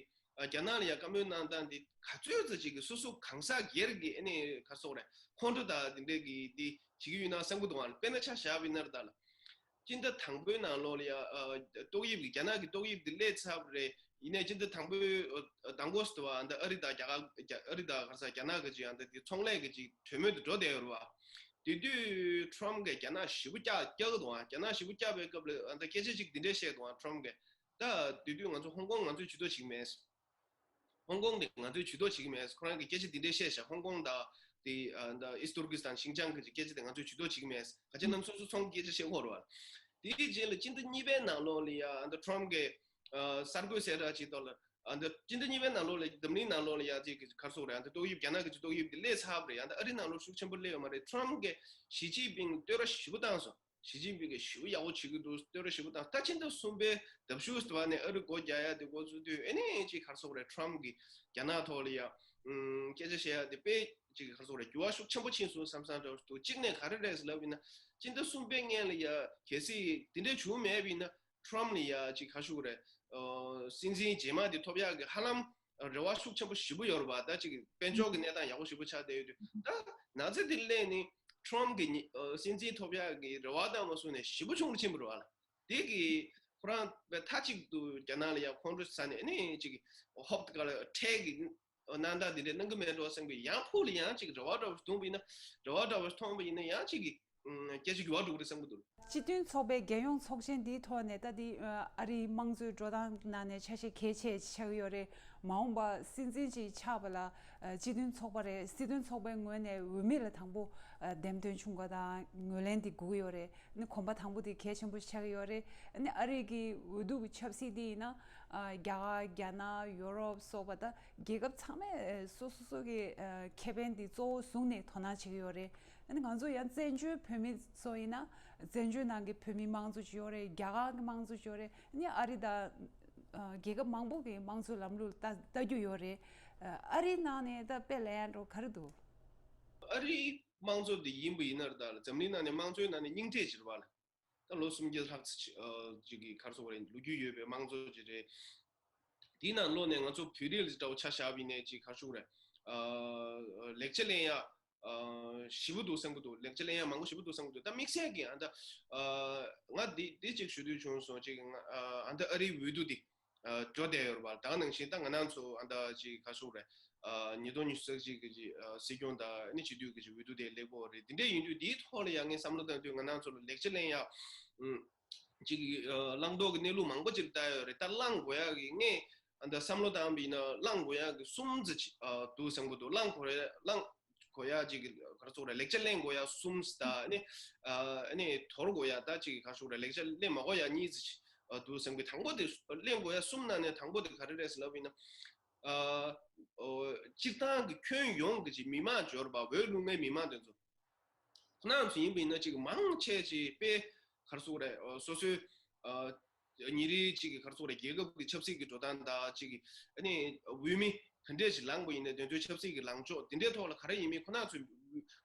ཨ་རྒྱ་ནག་ལ་ཡ་བཀའ་མོལ་གནང་སྟངས་འདི་ག་ཚོད་ཙམ་ཅིག་གི་སོ་སོ་གང་ཟག་སྒེར་གྱི་ཨ་ནི་ག་རེ་ཟེར་དགོས་རེད། ཁོང་ཁྲོ་དང་འདི་འདྲས་ཀྱི་འདི་བྱེད་ཀྱི་ཡོད་ན་བསམ་གྱི་འདུག་ཨ། དཔེར་ན་ཆ་བཞག་པ་ཡིན་ན་རེད་ད་ལ། སྤྱི་ཟླ་དང་པོའི་ནང་ལོགས་ལ་ཡ་ཨ་ཏོག་དབྱིབས་ཀྱི་རྒྱ་ནག་གི་ཏོག་དབྱིབས་འདི་སླེབས་ཚར་བ་རེད། ཡིན་ནའི་སྤྱི་ཟླ་དང་པོའི་ཨ་མདང་དགོང་ཟེར་བ་ཨ་ད་ཨ་རི་དང་རྒྱ་གར་རྒྱ་ཨ་རི་དང་ག་རེ་ཟེར་རྒྱ་ནག་གི་ཅིག་ཨ་ད་འདི་ཚོང་ལས་ཀྱི་ཅིག་གྲོས་མོལ་དུ་འགྲོ་བསྡད་ཡོད་རེད་བ། དེ་དུས་ཁྲོམ་གྱིས་རྒྱ་ནག་ཞེ་པོ་སྐྱག་སྐྱག་གི་འདུག་ཨ། རྒྱ་ནག་ཞེ་པོ་སྐྱག་པའི་སྐབས་ལ་ཨ་ད་སྐད་ཆ་ཅིག་འདི་འདྲས་བཤད་འདུག་ཨ། ཁྲོམ་གྱིས་ད་དེ་དུས་ང་ཚོ་ཧོང་ཀོང་ང་ཚོས་ཇུས་གཏོགས་བྱེད་ཀྱི་མེད། ཧོང་ཀོང་གིས་ང་ཚོས་ཇུས་གཏོགས་བྱེད་ཀྱི་མེད། ཁོ་རང་གིས་སྐད་ཆ་འདི་འདྲས་བཤད་ཤག་ཧོང་ཀོང་དང་དེ་ཨ་ད་ཨིསྟ་ཏུར་ཀི་སི་ཐན་ཤིན་ཅང་གི་སྐད་ཆ་དེ་ང་ཚོས་ཇུས་གཏོགས་བྱེད་ཀྱི་མེད། ག་ཅི་ནམ་སོ་སོ་ཚོང་གི་སྐད་ཆ་བཤད་ཀྱི་ཡོད་རེད་བ། དེའི་རྗེས་ལ་སྤྱི་ཟླ་གཉིས་པའི་ནང་ལོགས་ལ་ཡ་ཨ་ད་ཁྲོམ་གྱིས་ཨ་གསར་འགོད་གསལ་བསྒྲགས་ཅིག་ཐོག་ལ། ཨ་ད་སྤྱི་ཟླ་གཉིས་པའི་ནང་ལོགས་ལ་འཛམ་གླིང་ནང་ལོགས་ལ་ཡ་ཅིག་གི་ག་རེ་ཟེར་དགོས་རེད། ཨ་ད་ཏོག་དབྱིབས་རྒྱ་ནག་གི་ཅིག་ཏོག་དབྱིབས་དེ་སླེབས་ཚར་བ་རེད། ཨ་ད་ཨ་རི་ནང་ལོགས་ཤུགས་ཆེན་པོ་སླེབས་ཡོད་མ་རེད། ཁྲོམ་གྱིས་ཞི་ཅིན་ཕིང་ལ་བསྟོད་ར་ཞེ་པོ་བཏང་སོང་། ཞི་ཅིན་ཕིང་གིས་ཞེ་པོ་ཡག་པོ་བྱེད་ཀྱི་འདུག་བསྟོད་ར་ཞེ་པོ་བཏང་། ད་ཕྱི་ཟླ་གསུམ་པའི་ཟླ་མཇུག་ཟེར་བ་ནས་ཨ་རི་སྒོ་རྒྱག་ཡ་དེ་འགོ་བཙུགས་དུས་ཨ་ནི་ཅིག་ག་རེ་ཟེར་དགོས་རེད། ཁྲོམ་གྱིས་རྒྱ་ནག་ཐོག་ལ་ཡ་ཨུམ་སྐད་ཆ་བཤད་ཡ་དེ་དཔེ་ཅིག་ག་རེ་ཟེར་དགོས་རེད། འགྱུར་བ་ཤུགས་ཆེན་པོ་ཕྱིན་སོང་བསམ་བསམ་འདྲ་བོ་ཞིག་འདུག་གཅིག་ནས་ག་རེ་རེད་ཟེར་ལབ་ཡིན་ན། སྤྱི་ཟླ་གསུམ་པའི་སྔོན་ལ་ཡ་གལ་སྲིད་དེ་འདྲས་བྱུང་མེད་པ་ཡིན་ན། ཁྲོམ་ལ་ཡ་ཅིག་ག་རེ་ཟེར་དགོས་རེད། ཨ་སྲིད་འཛིན་རྗེས་མ་དེ་ཐོབ་ཡག་གི་ཧ་ལམ་རེ་བ་ཤུགས་ཆེན་པོ་ཞེ་པོ་ཡོད་རེད་བ། ད་ཅིག་དཔལ་འབྱོར་གྱི་གནས་སྟངས་ཡག་པོ་ཞེ་པོ་ཆགས་བསྡད་ཡོད་དུས། ད་ན་ཚ་དེ་སླེབས་ནས་ཁྲོམ་གྱི་ཉི་ཨ་སྲིད་འཛིན་ཐོབ་ཡག་གི་རེ་བ་བཏང་མ་སོང་ནས་ཞེ་པོ་ཆུང་རུ་ཕྱིན་པ་རེད་བ་ལ། དེ་གི་ཁོ་རང་མཐའ་གཅིག་ཏུ་རྒྱ་ནག་ལ་ཡ་ཁོང་ཁྲོ་ཟ་ནས་ཨ་ནི་ཅིག་ཧོབ་ཏེ་ག་ལ་ཁྲལ་གྱི་གནང་སྟངས་དེ་འདྲས་གནང་གི་མེད་འགྲོ་བསམ་གི། ཡང་ཕུགས་ལ་ཡང་ཅིག་རེ་བ་འདྲ་བོ་ཞིག་བཏོན་པ་ཡིན་ན། རེ་བ་འདྲ་བོ་ཞིག་མཐོང་པ་ཡིན་ན་ཡང་ཅིག་གི་སྐད་ཆ་འགྱུར་བ་འགྲོ་གི་རེད་བསམ་གི་འདུག་སྤྱི་མཐུན་ཚོགས་པའི་རྒྱལ་ཡོངས་ཚོགས་ཆེན་འདིའི་ཐོག་ནས་ད་འདི་ཨ་རིའི་དམངས་གཙོའི་འགྲོ་སྟངས་ནང་ནས་ཆ་ཤས་གལ་ཆེ་ཆགས་ཀྱི་ཡོད་རེད། མ་འོངས་པ་སྲིད་འཛིན་ཅིག་ཆགས་པ་ལ་སྤྱི་མཐུན་ཚོགས་པ་རེད། སྲིད་དོན་ཚོགས་པའི་ངོས་ནས་འོས་མི་ལ་དང་པོ་འདེམས་ཐོན་བྱུང་དགོས་དང་ངོས་ལེན་འདི་དགོས་ཀྱི་ཡོད་རེད། ཨ་ནི་གོམ་པ་དང་པོ་དེ་གལ་ཆེན་པོ་ཆགས་ཀྱི་ཡོད་རེད། ཨ་ནི་ཨ་རི་གི་འོས་བསྡུ་གི་ཆབ་སྲིད་དེ་ཡིན་ན་ཨ་རྒྱ་གར་རྒྱ་ནག་ཡོ་རོབ་སོགས་པ་ད་རྒྱལ་ཁབ་ཚང་མས་སོ་སོ་སོ་གི་ཨ་ཁེ་ཕན་དེ་གཙོ་བོ་བཟུང་ནས་དོ་སྣང་བྱེད་ཀྱི་ཡོད་རེད། ཨ་ནི་ང་ཚོ་ཡང་བཙན་བྱོལ་བོད་མི་ཚོ་ཡིན་ན་བཙན་བྱོལ་ནང་གི་བོད་མི་དམངས་གཙོ་ཅིག་ཡོད་རེད། རྒྱ་གར་གི་དམངས་གཙོ་ཅིག་ཡོད་རེད། ཨ་ནི་ཨ་རི་དང་ཨ་རྒྱལ་ཁབ་མང་པོ་གི་དམངས་གཙོའི་ལམ་ལུགས་ལ་ལྟ་ལྟ་རྒྱུ་ཡོད་རེད། ཨ་རིའི་ནང་ནས་ད་དཔེ་ལེན་ཡ་འདྲ་བོ་ག་རེ་འདུག་ཨ་རིའི་དམངས་གཙོ་འདི་ཡིན་པ་ཡིན་ན་རེད། ད་ལ་འཛམ་གླིང་ནང་ནས་དམངས་གཙོའི་ནང་ནས་རྙིང་གྲས་ཅིག་རེད་བ་ལ། ད་ལོ་སུམ་བརྒྱ་ལྷག་ཙམ་ཅིག་ཨ་ཅིག་གི་ག་རེ་ཟེར་དགོས་རེད། ལོ་རྒྱུས་ཡོད་པའི་དམངས་གཙོ་ཅིག་རེད། དེའི་ནང་ལོགས་ནས་ང་ཚོ་བོད་རིགས་ལ་འདྲ་བོ་ཆ་བཞག་པ་ཡིན་ནའི་ཅིག་ག་རེ་ཟེར་དགོས་རེད། ཨ་ལེགས་ཆ་ལེན་ཡ་ཨ་ཞེ་པོ་འདུག་བསམ་གྱི་འདུག་ལེགས་ཆ་ལེན་ཡ་མང་པོ་ཞེ་པོ་འདུག་བསམ་གྱི་འདུག་ད་དམིགས་བསལ་གྱི་ཨ་ད་ཨ་ང་འདི་འདི་ཅིག་ཞུ་འདོད་བྱུང་སོང་། ཅིག་ང་ཨ་ཨ་ད་ཨ་རིའི་འོས་བསྡུ་འདི་ཨ་འགྲོ་བསྡད་ཡོད་རེད་བ། ད་ག་ནང་བཞིན་ད་ང་རང་ཚོ་ཨ་ད་ཅིག་ག་རེ་ཟེར་དགོས་རེད། ཨ་ཉིས་སྟོང་ཉི་ཤུ་རྩ་གཅིག་གི་ཅིག་ཨ་སྲིད་སྐྱོང་དང་ཨ་ནི་སྤྱི་འཐུས་ཀྱི་ཅིག་འོས་བསྡུ་དེ་སླེབས་ཀྱི་ཡོད་རེད། འདི་འདྲས་ཡིན་དུས་འདིའི་ཐོག་ལ་ཡང་ངས་བསམ་བློ་བཏང་དུས་ང་རང་ཚོ་ལ་ལེགས་ཆ་ལེན་ཡ་ཨུམ། ཅིག་ཨ་བླང་དོར་གྱི་གནས་ལུགས་མང་པོ་ཅིག་ལྟ་ཡོད་རེད། ད་བླང་དགོས་ཡག་གི་ངས་ཨ་ད་བསམ་བློ་བཏང་བ་ཡིན་ན་བླང་དགོས་ཡག་གི་གསུམ་ཙམ་ཅིག་ཨ་འདུག་བསམ་གྱི་འདུག་བླང་དགོས་ཡ་བླང་དགོས་ཡ་ཅིག་ག་རེ་ཟེར་དགོས་རེད། ལེགས་ཆ་ལེན་དགོས་ཡ་གསུམ་ཙམ་དང་ཨ་ནི་ཨ་ནི་དོར་དགོས་ཡ་ད་ཅིག་ག་རེ་ཟེར་དགོས་རེད། ལེགས་ཆ་ལེན་མ་དགོས་ཡ་གཉིས་ཙམ་ཅིག་ཨ་འདུག་བསམ་གྱི། དང་པོ་དེ་ལེན་དགོས་ཡ་གསུམ་ནང་ནས་དང་པོ་དེ་ག་རེ་རེད་ཟེར་ལབ་ཡིན་ན། ཨ་ཨོ་སྤྱིར་བཏང་གི་ཁྱོན་ཡོངས་ཀྱི་ཅིག་མི་མང་འབྱོར་པ་འོས་བླུག་མཁན་མི་མང་དེ་ཚོ། ཁོ་རང་ཚོ་ཡིན་པ་ཡིན་ན་ཅིག་མང་ཆེ་ཅིག་དཔེ་ག་རེ་ཟེར་དགོས་རེད། ཨ་སོ་སོའི་ཨ་ཉིན་རེའི་ཅིག་ག་རེ་ཟེར་དགོས་རེད། རྒྱལ་ཁབ་ཀྱི་ཆབ་སྲིད་ཀྱི་འགྲོ་སྟངས་དང་ཅིག་ཨ་ནི་འོས་མི་ག་འདྲས་ཅིག་ལངས་པ་ཡིན་ན་དེ་ཚོའི་ཆབ་སྲིད་ཀྱི་ལངས་ཕྱོགས་དེ་འདྲའི་ཐོག་ལ་ག་རེ་ཡིན་མིན་ཁོ་རང་ཚོས་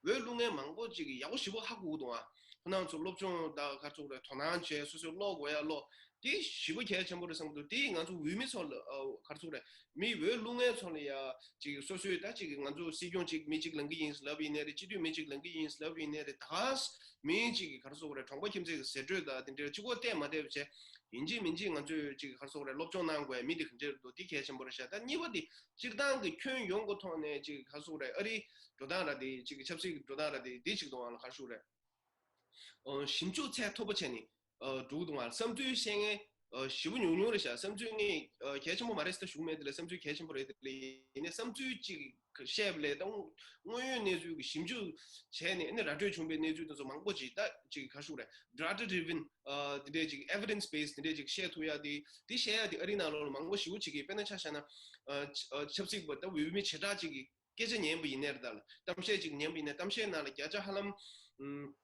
འོས་བླུག་མཁན་མང་པོ་ཅིག་ཡག་པོ་ཞེ་པོ་ཧ་གོ་གི་འདུག་ཨ། ཁོ་རང་ཚོ་སློབ་སྦྱོང་དང་ག་རེ་ཟེར་དགོས་རེད། དོ་སྣང་བྱས་སོ་སོའི་ཀློག་དགོས་ཡ་ཀློག་དེ་ཞེ་པོ་གལ་ཆེན་པོ་རེད་བསམ་འདུག་དེ་ང་ཚོ་འོས་མི་ཚོ་ལ་ཨ་ག་རེ་ཟེར་དགོས་རེད། མི་འོས་བླུག་མཁན་ཚོ་ལ་ཡ་ཅིག་སོ་སོའི་ད་ཅིག་ང་ཚོ་སྲིད་སྐྱོང་ཅིག་མི་གཅིག་ལངས་ཀྱི་ཡིན་ལབ་ཡིན་ནའི་རེད། སྤྱི་འཐུས་མི་གཅིག་ལངས་ཀྱི་ཡིན་ལབ་ཡིན་ནའི་རེད། ད་ག་མི་ཅིག་གི་ག་རེ་ཟེར་དགོས་རེད། གྲོང་པ་ཁྱིམ་མཚེས་ཀྱི་ཟེར་སྒྲོས་དང་དེ་འདྲའི་གཅིག་པོ་བལྟས་མ་བལྟས་བྱས་ཡིན་གཅིག་མིན་གཅིག་ང་ཚོས་ཅིག་ག་རེ་ཟེར་དགོས་རེད། སློབ་སྦྱོང་གནང་དགོས་ཡ་མི་དེ་ག་འདྲས་འདུག་དེ་གལ་ཆེན་པོ་རེད་ཤག་ད་གཉིས་པ་དེ་སྤྱིར་བཏང་གི་ཁྱོན་ཡོངས་ཀྱི་ཐོག་ནས་ཅིག་ག་རེ་ཟེར་དགོས་རེད། ཨ་རིའི་འགྲོ་སྟངས་ར་དེ་ཅིག་ཆབ་སྲིད་ཀྱི་འགྲོ་སྟངས་ར་དེ་དེ་ཅིག་དང་ལ་ག་རེ་ཟེར་དགོས་རེད། ཨོ་ཞིབ་འཇུག་ཚད་མཐོ་པོ་བྱས་ནས་ཨོ་འགྲོ་གི་འདུག་ཨ། བསམ་ཚུལ་བཤད་མཁན་ཨོ་ཞེ་པོ་ཉུང་ཉུང་རེད་ཤག་བསམ་ཚུལ་ངས་ཨོ་གལ་ཆེན་པོ་མ་རེད་ཟེར་ཞུ་གི་མེད། དེ་ལ་བསམ་ཚུལ་གལ་ཆེན་པོ་རེད། དེ་ལ་ཡིན་ནའི་བསམ་ཚུལ་ཅིག་བཤད་པ་ལས་ད་དངོས་ཡོད་གནས་ཚུལ་གྱི་ཞིབ་འཇུག་བྱས་ནས་ཨ་ནི་ར་སྤྲོད་བྱུང་པའི་གནས་ཚུལ་དེ་ཚོ་མང་པོ་ཅིག་ད་ཅིག་ག་རེ་ཟེར་དགོས་རེད། data driven ཨ་དེ་འདྲས་ཅིག་evidence based དེ་འདྲས་ཅིག་བཤད་ཐུབ་ཡ་དེ་དེ་བཤད་ཡ་དེ་ཨ་རིའི་ནང་ལོགས་ལ་མང་པོ་ཞེ་པོ་ཅིག་གིས་དཔེར་ན་ཆ་བཞག་ན་ཨ་ཆབ་སྲིད་པ་ད་འོས་མི་བྱེ་བྲག་ཅིག་གིས་སྐད་ཆ་ཉན་པ་ཡིན་ནའི་རེད། ད་ལ་གཏམ་བཤད་ཅིག་ཉན་པ་ཡིན་ནའི་གཏམ་བཤད་ནང་ལ་བརྒྱ་ཆ་ཧ་ལམ་ཨུམ་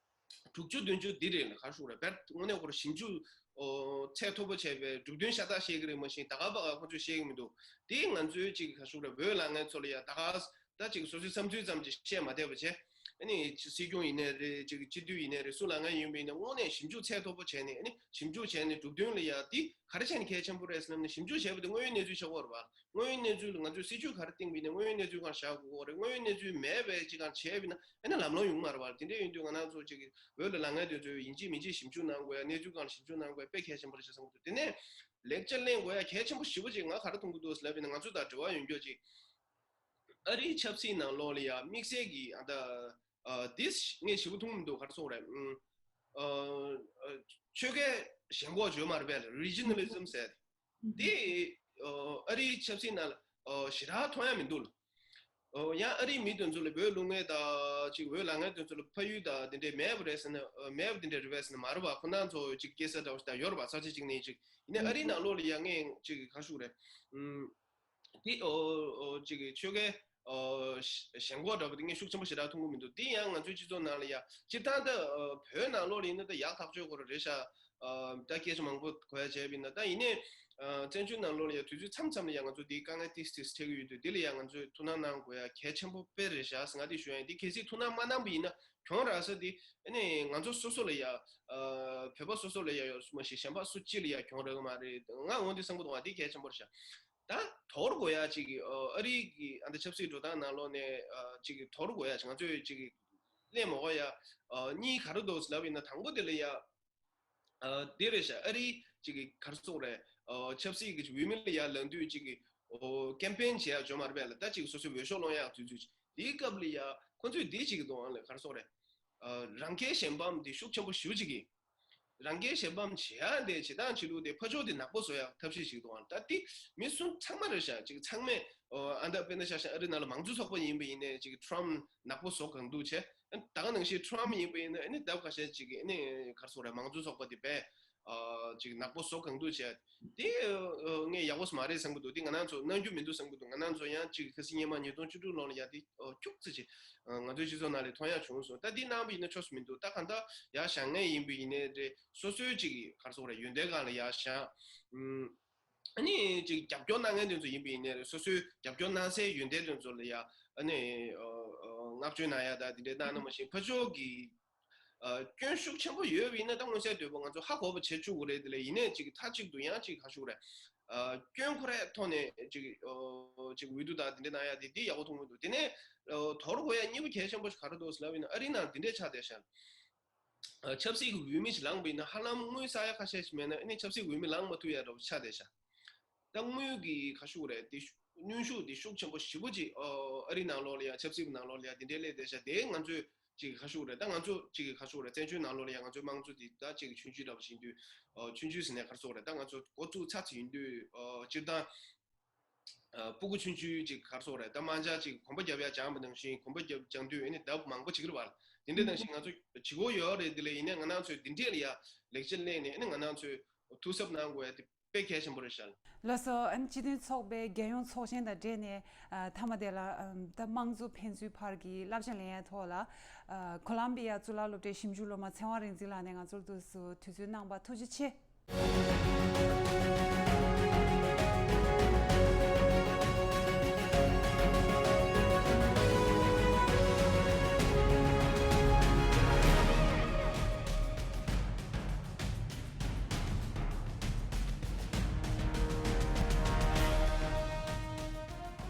དྲུག་ཅུ་བདུན་ཅུ་འདི་རེད་ལ་ག་རེ་ཟེར་དགོས་རེད། དངོས་གནས་ཁོ་རང་ཞིབ་འཇུག་ ཨོ་ཚད་མཐོ་པོ་བྱས་པའི་གྲུབ་དོན་ཤ་སྟག་བཤད་ཀྱི་རེད། མ་གཞི་ད་ག་པ་ག་ཁོ་ཚོས་བཤད་ཀྱི་མི་འདུག། དེ་ང་ཚོའི་ཅིག་ག་ཞུ་རེད། བོད་ལ་ངའི་ཚོ་ལ་ཡ་ད་ག་ད་ཅིག་སོ་སོའི་བསམ་ཚུལ་ཙམ་ཅིག་བཤད་མ་བསྡད་པ་བྱས། ཨ་ནི་སྲིད་སྐྱོང་ཡིན་ནའི་རེད། ཅིག་སྤྱི་འཐུས་ཡིན་ནའི་རེད། སུ་ལ་ངའི་ཡིན་པ་ཡིན་ནའི་དངོས་གནས་ཞིབ་འཇུག་ཚད་མཐོ་པོ་བྱས་ནས། ཨ་ནི་ཞིབ་འཇུག་བྱས་ནས་གྲུབ་དོན་ལ་ཡ་དེ་ག་རེ་བྱས་ནས་གལ་ཆེན་པོ་རེད་ཟེར་ན། ཞིབ་འཇུག་བྱས་པ་དེ་དངོས་ཡོད་གནས་ཚུལ་ཆགས་ཀྱི་ཡོད་རེད་པ། དངོས་ཡོད་གནས་ཚུལ་ལ་ང་ཚོས་སྲིད་བྱུས་ག་རེ་བཏིང་བ་ཡིན་ནའི་དངོས་ཡོད་གནས་ཚུལ་སྒང་བཞག་དགོས་ཀྱི་རེད། དངོས་ཡོད་གནས་ཚུལ་མེད་པའི་ཅིག་སྒང་བྱས་པ་ཡིན་ན་ཨ་ནི་ལམ་ལྷོང་ཡོང་གི་མ་རེད་པ། དེ་འདྲ་ཡིན་དུས་ང་རང་ཚོ་ཅིག་བོད་ལ་ལངས་མཁན་དེ་ཚོས་ཡིན་གཅིག་མིན་གཅིག་ཞིབ་འཇུག་གནང་དགོས་ཡ། གནས་ཚུལ་སྒང་ལ་ཞིབ་འཇུག་གནང་དགོས་ཡ་དཔེ་གལ་ཆེན་པོ་རེད་ཤག་བསམ་གྱི་འདུག། དེ་ནས་ལེགས་ཆ་ལེན་དགོས་ཡ་གལ་ཆེན་པོ་ཞེ་པོ་ཅིག་ང་ག་རེ་མཐོང་གི་འདུག་ཟེར་ལབ་པ་ཡིན་ན། ང་ཚོ་དང་འབྲེལ་བ་ཡོད་མཁན་ཅིག་ཨ་རིའི་ཆབ་སྲིད་ནང་ལོགས་ལ་ཡ་དམིགས་བསལ་གྱི་ཨ་ད་ཨ་དེ་ངས་ཞེ་པོ་མཐོང་མི་འདུག། ག་རེ་ཟེར་དགོས་རེད། ཨ་ཨ་ཆོལ་ཁའི་ཞེན་ཁོག་ཡོད་མ་རེད་པས། རི་ཇི་ནལ་ལི་ཛམ་ཟེར། འདི་ཨ་ཨ་རིའི་ཆབ་སྲིད་ནང་ལ་ཨ་ཞེ་དྲག་མཐོང་ཡ་མི་འདུག་ལ། ཨོ་ཡང་ཨ་རིའི་མི་དེ་ཚོ་ལ་བོད་ལུང་པ་དང་ཅིག་བོད་ལ་ངའི་དེ་ཚོ་ལ་ཕ་ཡུལ་དང་དེ་འདྲའི་མེད་པ་རེད་ཟེར་ན། ཨ་མེད་པ་དེ་འདྲ་རེད་པས་ཟེར་ན་མ་རེད་པ། ཁོ་རང་ཚོ་ཅིག་སྐྱེ་ས་འདྲ་བོ་ཞིག་ད་ཡོད་རེད་པ། ས་ཆ་གཅིག་ནས་ཅིག། ཡིན་ནའི་ཨ་རིའི་ནང་ལོགས་ལ་ཡ་ངས་ཅིག་ག་རེ་ཞུ་དགོས་རེད། ཨུམ། དེ་ཨོ་ཨོ་ཅིག་ཆོལ་ཁའི་ཨོ་ཞེན་ཁོག་འདྲ་བོ་དེ་ངས་ཤུགས་ཆེན་པོ་ཞེ་དྲག་མཐོང་གི་མི་འདུག། དེ་ཡང་ང་ཚོའི་སྤྱི་ཚོགས་ནང་ལ་ཡ་སྤྱིར་བཏང་ད་ཨ་བོད་ནང་ལོགས་ལ་ཡིན་ན་ད་ཡག་ཐག་ཆོད་ཁོ་རང་རེད་ཤག། ཨ་ད་སྐད་ཆ་མང་པོ་གོ་ཡ་བྱས་པ་ཡིན་ན། ད་ཡིན་ནའི་ཨ་བཙན་བྱོལ་ནང་ལོགས་ལ་ཡ་དུས་ཚོད་མཚམས་མཚམས་ལ་ཡ་ང་ཚོ་དེའི་དཀའ་ངལ་ཏིས་ཏིས་འཕྲད་ཀྱི་ཡོད་དུས། འདི་ལ་ཡ་ང་ཚོས་ཐུགས་སྣང་གནང་དགོས་ཡ་གལ་ཆེན་པོ་དཔེ་རེད་ཤག་ཟེར་ང་དེ་ཞུ་ཡ་ཡིན། དེ་གལ་སྲིད་ཐུགས་སྣང་མ་གནང་པ་ཡིན་ན་གྱོང་རག་ས་དེ་ཨ་ནི་ང་ཚོ་སོ་སོ་ལ་ཡ་ཨ་བོད་པ་སོ་སོ་ལ་ཡ་ཡོད་མ་ཤེས། གཞན་པ་སུ་གཅིག་ལ་ཡ་གྱོང་རག་གི་མ་རེད། ང་འོ་འདི་བསམ་གྱི་འདུག། ང་དེ་གལ་ཆེན་པོ་རེད་ཤག། ད་དོར་དགོས་ཡ་ཅིག་ཨ་ཨ་རི་གི་ཨ་ད་ཆབ་སྲིད་འགྲོ་སྟངས་ནང་ལོགས་ནས་ཨ་ཅིག་དོར་དགོས་ཡ་ཅིག་ང་ཚོས་ཅིག་ལེན་མ་དགོས་ཡ་ཨ་གཉིས་ག་རེ་འདུག་ལབ་ཡིན་ན། དང་པོ་དེ་ལ་ཡ་ཨ་དེ་རེད་ཤག། ཨ་རི་ཅིག་ག་རེ་ཟེར་དགོས་རེད། ཨ་ཆབ་སྲིད་ཀྱི་འོས་མི་ལ་ཡ་ལངས་དུས་ཅིག་ཨོ་ཀེམ་པེན་བྱེད་ཡ་འཇོན་མ་རེད་པས་ལ། ད་ཅིག་སོ་སོའི་འོས་ཤོག་སློང་ཡ་དུས་ཚོད་ཅིག། དེའི་སྐབས་ལ་ཡ་ཁོ་ཚོས་དེ་ཅིག་གི་དོན་ལ་ག་རེ་ཟེར་དགོས་རེད། ཨ་རང་ཁའི་ཞལ་འབམ་དེ་ཤུགས་ཆེན་པོ་ཞེ་པོ་ཅིག་གིས། རང་སྐད་བཤད་པའམ་བྱེད་ཡ་དེ་བྱེད་སྟངས་བྱེད་ལུགས་དེ་ཕར་ཕྱོགས་དེ་ནག་པོ་བཟོ་ཡ་ཐབས་ཤེས་ཤིག་འདུག་ཨང་། ད་དེ་མི་སུ་ཚང་མ་རེད་ཤག། ཅིག་ཚང་མས་ཨོ་ཨ་ད་དཔེར་ན་ཆ་བཞག་ཨ་རི་ནང་ལ་མང་གཙོ་ཚོགས་པ་ཡིན་པ་ཡིན་ནའི་ཅིག་ཊམ་ནག་པོ་བཟོ་གང་ཐུབ་བྱས། ད་ག་ནང་བཞིན་ཊམ་ཡིན་པ་ཡིན་ན་ཨ་ནི་ལྡབ་ཁ་ཤས་ཅིག་ཨ་ནི་ག་རེ་ཟེར་དགོས་རེད། མང་གཙོ་ཚོགས་པ་དེ་བས་ཨ་ཅིག་ནག་པོ་བཟོ་གང་ཐུབ་བྱས། དེ་ཨ་ངས་ཡག་པོ་མ་རེད་བསམ་གི་འདུག། དེ་ང་རང་ཚོ་གནང་རྒྱུ་མི་འདུག་བསམ་གི་འདུག། ང་རང་ཚོ་ཡང་ཅིག་ཁ་སང་ཉི་མ་ཉིས་སྟོང་བཅུ་དྲུག་ལོ་ལ་ཡ་དེ་ཨོ་ཁྱུག་ཙམ་ཅིག་ང་ཚོའི་སྤྱི་ཚོགས་ནང་ལ་མཐོང་ཡ་བྱུང་སོང་། ད་འདི་གནང་བ་ཡིན་ན་ཆོག་ས་མི་འདུག། ད་གང་ལྟར་ཡར་བཞེངས་མཁན་ཡིན་པ་ཡིན་ནའི་རེད། སོ་སོའི་ཅིག་ག་རེ་ཟེར་དགོས་རེད། ཡོན་ཏན་སྒང་ལ་ཡར་བཞེངས། ཨ་ནི་ཅིག་རྒྱབ་སྐྱོར་གནང་མཁན་དེ་ཚོ་ཡིན་པ་ཡིན་ནའི་རེད། སོ་སོའི་རྒྱབ་སྐྱོར་གནང་སའི་ཡོན་ཏན་དེ་ཚོ་ལ་ཡ་ཨ་ནི་ཨོ་ཨོ་བསྔགས་བརྗོད་གནང་ཡ་ད་དེ་འདྲའི་གནང་ན། མ་གཞི་ཕར་ཕྱོགས་ཀྱི་ཨ་སྐྱོན་ཤུགས་ཆེན་པོ་ཡོད་པ་ཡིན་ན་ད་མངོན་གསལ་དོད་པོ་ང་ཚོ་ཧ་གོ་བ་བྱེད་བཅུག་དགོས་རེད། དེ་ལས་ཡིན་ནའི་ཅིག་མཐའ་གཅིག་ཏུ་ཡང་ཅིག་ག་རེ་ཞུ་དགོས་རེད། ཨ་སྐྱོན་ཁོ་རའི་ཐོག་ནས་ཅིག་ཨོ་ཅིག་འོས་བསྡུ་དང་དེ་འདྲ་གནང་ཡ་དེ་དེ་ཡག་པོ་མཐོང་གི་འདུག། དེ་ནས་ཨོ་དོར་དགོས་ཡ་གཉིས་པ་གལ་ཆེན་པོ་ཞིག་ག་རེ་འདུག་ཟེར་ལབ་ཡིན་ན། ཨ་རི་ནང་འདི་འདྲའི་ཆགས་བསྡད་ཤག། ཨ་ཆབ་སྲིད་ཀྱི་འོས་མི་ཞིག་ལངས་པ་ཡིན་ན་ཧ་ལམ་དངུལ་བསགས་ཡ་ཁ་ཤས་ཤིག་མེད་ན་ཨ་ནི་ཆབ་སྲིད་འོས་མི་ལངས་མ་ཐུབ་ཡ་འདྲ་བོ་ཆགས་བསྡད་ཤག། ད་དངུལ་གྱི་ག་རེ་ཞུ་དགོས་རེད། དེ་ཤུ་གནོན་ཤུགས་དེ་ཤུགས་ཆེན་པོ་ཞེ་པོ་ཅིག་ཨ་ཨ་རི་ནང་ལོགས་ལ་ཡ་ཆབ་སྲིད་ཀྱི་ནང་ལོགས་ལ་ཡ་དེ་འདྲའི་སླེབས་བསྡད་ཤག། དེ་ང་ཚོས་ཅིག་ག་རེ་ཞུ་དགོས་རེད། ད་ང་ཚོ་ཅིག་ག་རེ་ཞུ་དགོས་རེད། བཙན་བྱོལ་ནང་ལོགས་ལ་ཡ་ང་ཚོའི་དམངས་གཙོ་དེ་ད་ཅིག་ཆུང་ཆུང་འདྲ་བོ་ཞིག་ཡིན་དུས། ཨ་ཆུང་ཆུང་ཟེར་ནས་ག་རེ་ཞུ་དགོས་རེད། ད་ང་ཚོ་འགོ་བཙུགས་ཚར་ཚར་ཡིན་དུས། ཨ་སྤྱིར་བཏང་ཨ་སྤུ་གུ་ཆུང་ཆུང་ཅིག་ག་རེ་ཟེར་དགོས་རེད། ད་དམར་འབྱར་ཅིག་གོམ་པ་རྒྱབ་ཡ་སྦྱངས་པ་ནང་བཞིན་གོམ་པ་རྒྱབ་སྦྱངས་དུས་ཨ་ནི་ལྡབ་མང་པོ་བྱེད་ཀྱི་རེད་པ། དེ་འདྲ་ནང་བཞིན་ང་ཚོ་བྱེད་དགོས་ཡོད་རེད། དེ་ལས་ཡིན་ནའི་ང་རང་ཚོས་འདི་འདྲས་ལ་ཡ་ལེགས་ཆ་གླེང་ནས་ཨ་ནི་ང་རང་ཚོས་ཐུགས་གཟབ་གནང་དགོས་ཡ་དེ་དཔེ་གལ་ཆེན་པོ་རེད་ཤག། ལགས་སོ། ཨ་ནི་སྤྱི་མཐུན་ཚོགས་པའི་རྒྱལ་ཡོངས་ཚོགས་ཆེན་དང་འབྲེལ་ནས་ཨ་མཐའ་མ་དེ་ལ་ཨམ་ད་དམངས་གཙོ་ཕན་ཚུན་བར་གྱི་བསླབ་བྱ་ལེན་ཡའི་ཐོག་ལ་ཨ་ཁོ་ལམ་བི་ཡ་གཙུག་ལག་སློབ་གྲྭའི་ཞིབ་འཇུག་སློབ་མ་ཚེ་དབང་རིག་འཛིན་ལགས་ནས་ང་ཚོར་དུས་སུ་དུས་ཚོད་གནང་བར་ཐུགས་རྗེ་ཆེ།